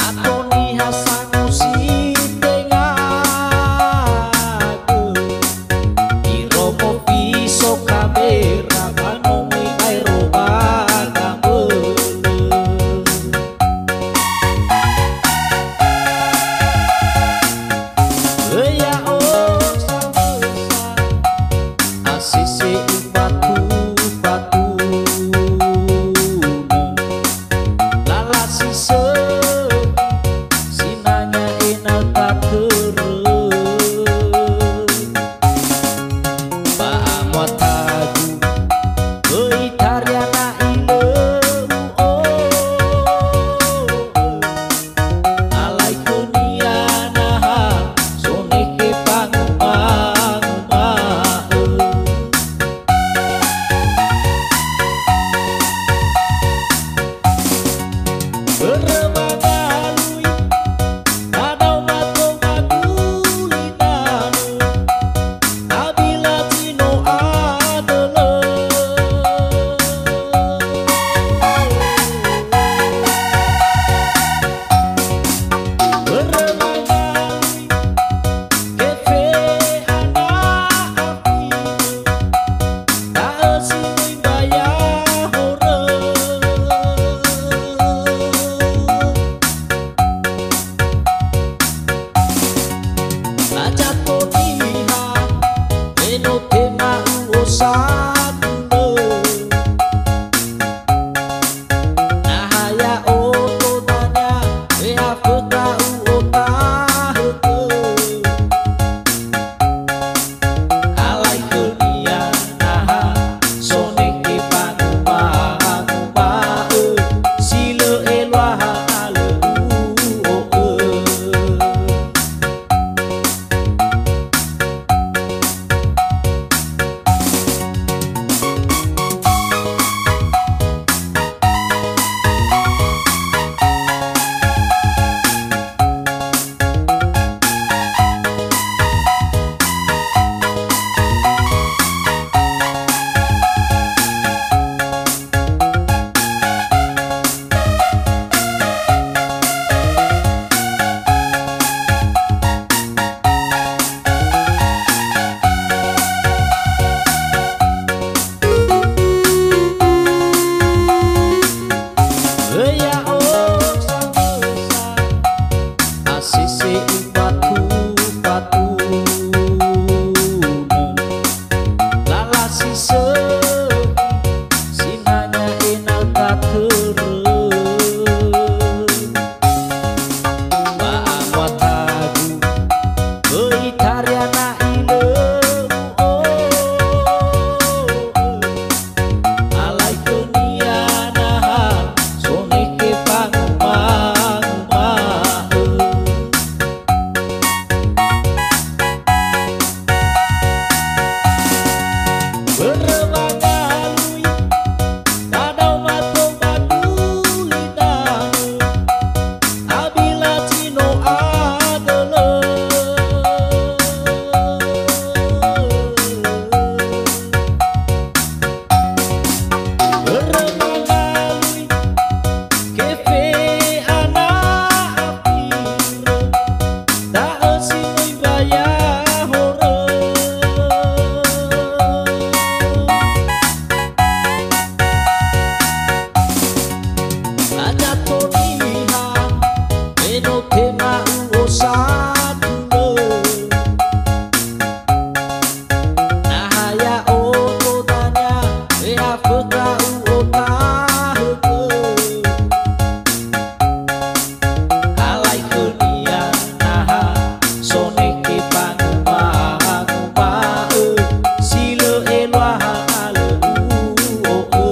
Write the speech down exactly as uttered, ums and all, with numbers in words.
Ato niha sangusi tenga gö, iromo fiso kamera ba no möi baero ba gambölö. Ya'o samösa, asese ufatunö. Lala si sökhi, sinanga ena'ö tatörö. Ba amuatagu, möi taria na'i lö u'o'ö. Alai khönia naha, sonekhe fangumanguma'ö. Börö wangalui, tadao mato maguli danö, abila zi no adölö. Börö wangalui, kefe ana afinö, da'ö si möi mbaya horö. Ajato niha, me no tema u'osatulö. Naha ya'odo dania, we afökha'u otahögö. Alai khönia naha, sonekhe fangumanguma'ö, si lö eluaha na lö u'o'ö. Ya'o samösa, asese ufatunö. Lala si sökhi, sinanga ena'ö tatörö. Ba amuatagu, möi taria na'i lö u'o'ö. Alai khönia naha, sonekhe fangumanguma'ö. Börö wangalui, tadao mato maguli danö, abila zi no adölö. Börö wangalui, kefe ana afirö, da'ö si möi mbaya horö. Ajato niha, me no tema u'osatulö. Naha ya'odo dania, we afökha'u otahögö. Alai khönia naha, sonekhe fangumanguma'ö, si lö eluaha na lö u'o'ö.